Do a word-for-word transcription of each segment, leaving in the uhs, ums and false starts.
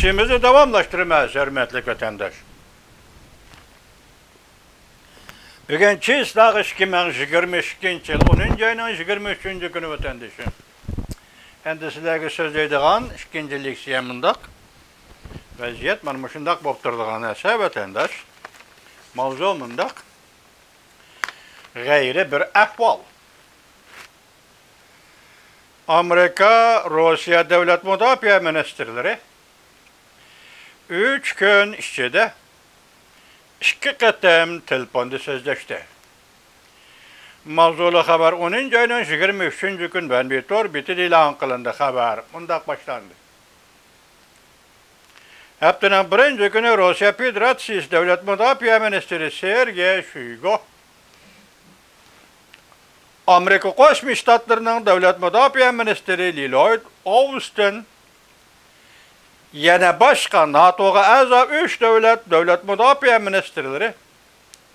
ئىشىمىزنى داۋاملاشتۇرىمىز، ھۆرمەتلىك ۋەتەنداش. بۈگۈن چېسلاغ ئىككى مىڭ يىگىرمە ئىككىنچى يىل ئونىنچى ئاينىڭ يىگىرمە ئۈچىنچى كۈنى، ۋەتەندىشىم. ئەمدى سىلەرگە سۆزلەيدىغان ئىككىنچى لېكسىيە مۇنداق. ۋەزىيەت مانا مۇشۇنداق بولۇپ تۇرىدىغان نەرسە، ۋەتەنداش. ماۋزۇ مۇنداق. غەيرىي بىر ئەھۋال. ئامېرىكا، روسىيە دۆلەت مۇداپىئە مىنىستىرلىرى ئۈچ كۈن ئىچىدە ئىككى قېتىم تېلېفوندا سۆزلەشتى. ماۋزۇلۇق خەۋەر ئونىنچى ئاينىڭ يىگىرمە ئۈچىنچى كۈن مەنبە تور بېتىدە ئېلان قىلىندى. خەۋەر مۇنداق باشلاندى. ھەپتىنىڭ بىرىنچى كۈنى روسىيە فېدېراتسىيىسى دۆلەت مۇداپىئە مىنىستىرى سېرگېي شويگۇ، ئامېرىكا قوشما شتاتلىرىنىڭ دۆلەت مۇداپىئە مىنىستىرى للويد ئاۋستىن، يەنە باشقا ناتوغا ئەزا ئۈچ دۆلەت دۆلەت مۇداپىئە مىنىستىرلىرى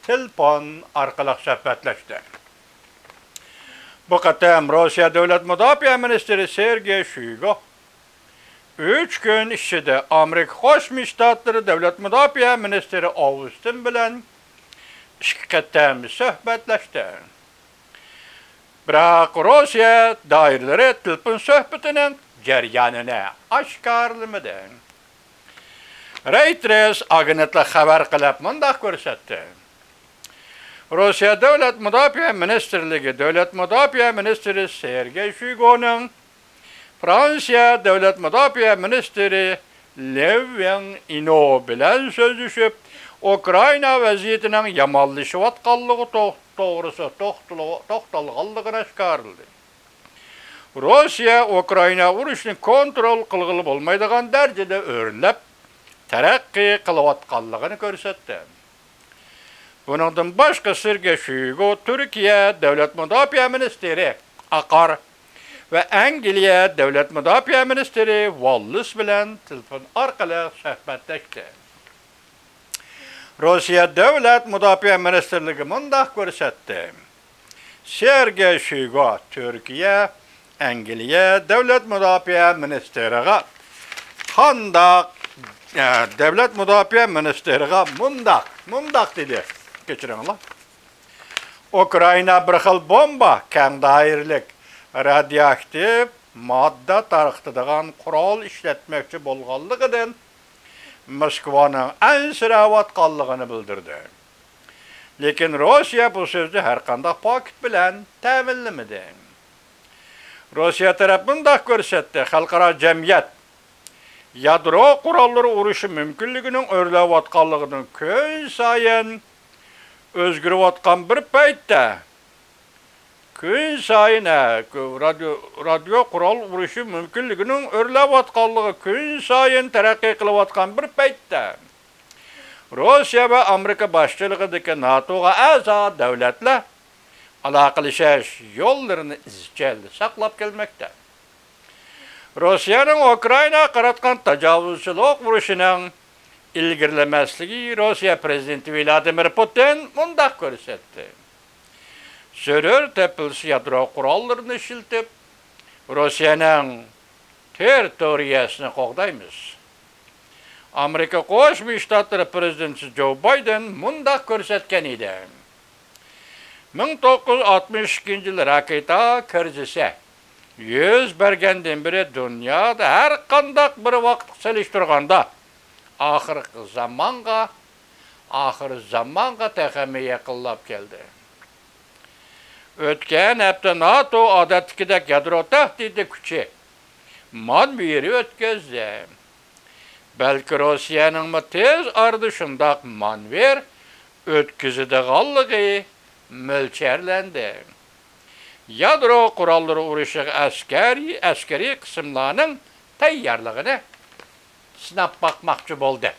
تېلېفون ئارقىلىق سۆھبەتلەشتى. بۇ قېتىم روسىيە دۆلەت مۇداپىئە مىنىستىرى سېرگېي شويگۇ ئۈچ كۈن ئىچىدە ئامېرىكا قوشما شتاتلىرى دۆلەت مۇداپىئە مىنىستىرى ئاۋستىن بىلەن ئىككى قېتىم سۆھبەتلەشتى. بىراق روسىيە دائىرىلىرى تېلېفون سۆھبىتىنىڭ جەريانىنى ئاشكارىلىمىدى. رەيتېرس ئاگېنتلىقى خەۋەر قىلىپ مۇنداق كۆرسەتتى. روسىيە دۆلەت مۇداپىئە مىنىستىرلىكى دۆلەت مۇداپىئە مىنىستىرى سېرگېي شويگۇنىڭ فرانسىيە دۆلەت مۇداپىئە مىنىستىرى لېۋ ۋېڭ ئىنو بىلەن سۆزلىشىپ، ئۇكرائىنا ۋەزىيىتىنىڭ يامانلىشىۋاتقانلىقى تو-، توغرىسىدا توختىلىۋ-، توختالغانلىقىنى ئاشكارىلىدى. روسىيە ئۇكرائىنا ئۇرۇشىنى كونترول قىلغىلى بولمايدىغان دەرىجىدە ئۆرلەپ تەرەققىي قىلىۋاتقانلىقىنى كۆرسەتتى. بۇنىڭدىن باشقا، سېرگېي شويگۇ تۈركىيە دۆلەت مۇداپىئە مىنىستىرى ئاقار ۋە ئەنگلىيە دۆلەت مۇداپىئە مىنىستىرى ۋاللىس بىلەن تېلېفون ئارقىلىق سۆھبەتلەشتى. روسىيە دۆلەت مۇداپىئە مىنىستىرلىكى مۇنداق كۆرسەتتى. سېرگېي شويگۇ تۈركىيە، ئەنگلىيە دۆلەت مۇداپىئە مىنىستىرىغا قانداق، ئە، دۆلەت مۇداپىئە مىنىستىرىغا مۇنداق، مۇنداق دېدى. كەچۈرۈڭلار. ئۇكرائىنا بىر خىل بومبا، كەڭ دائىرىلىك رادىيوئاكتىپ ماددا تارقىتىدىغان قورال ئىشلەتمەكچى بولغانلىقىدىن، موسكۋانىڭ ئەنسىرەۋاتقانلىقىنى بىلدۈردى. لېكىن روسىيە بۇ سۆزنى ھەرقانداق پاكىت بىلەن تەمىنلىمىدى. روسىيە تەرەپ مۇنداق كۆرسەتتى، خەلقئارا جەمئىيەت يادرو قوراللىرى ئۇرۇشى مۇمكىنلىكىنىڭ ئۆرلەۋاتقانلىقىنىڭ كۈنسايىن ئۆزگىرىۋاتقان بىر پەيتتە، كۈنسايىن، ھە، كۆ-، رادىيو، رادىيو قورال ئۇرۇشى مۇمكىنلىكىنىڭ ئۆرلەۋاتقانلىقى كۈنسايىن تەرەققىي قىلىۋاتقان بىر پەيتتە، روسىيە ۋە ئامېرىكا باشچىلىقىدىكى ناتوغا ئەزا دۆلەتلەر ئالاقىلىشىش يوللىرىنى ئىزچىل ساقلاپ كەلمەكتە. روسىيەنىڭ ئۇكرائىناغا قاراتقان تاجاۋۇزچىلىق ئۇرۇشىنىڭ ئىلگىرىلىمەسلىكى روسىيە پىرېزىدېنتى ۋلادىمىر پۇتىن مۇنداق كۆرسەتتى. زۆرۈر تېپىلسا يادرو قوراللىرىنى ئىشلىتىپ، روسىيەنىڭ تېررىتورىيەسىنى قوغدايمىز. ئامېرىكا قوشما شتاتلىرى پىرېزىدېنتى جو بايدېن مۇنداق كۆرسەتكەن ئىدى. مىڭ توققۇز يۈز ئاتمىش ئىككىنچى يىل راكېتا كىرىزىسى يۈز بەرگەندىن بېرى دۇنيادا ھەر قانداق بىر ۋاقىتقا سېلىشتۇرغاندا، ئاخىرقى زامانغا، ئاخىر زامانغا تېخىمۇ يېقىنلاپ كەلدى. ئۆتكەن ھەپتە ناتو ئادەتتىكىدەك يادرو تەھدىتى كۈچى مانېۋىرى ئۆتكۈزدى. بەلكى روسىيەنىڭمۇ تېز ئارىدا شۇنداق مانېۋىر ئۆتكۈزىدىغانلىقى مۆلچەرلەندى. يادرو قوراللىرى ئۇرۇشىغا ئەسكەرىي، ئەسكىرىي قىسىملارنىڭ تەييارلىقىنى سىناپ باقماقچى بولدى.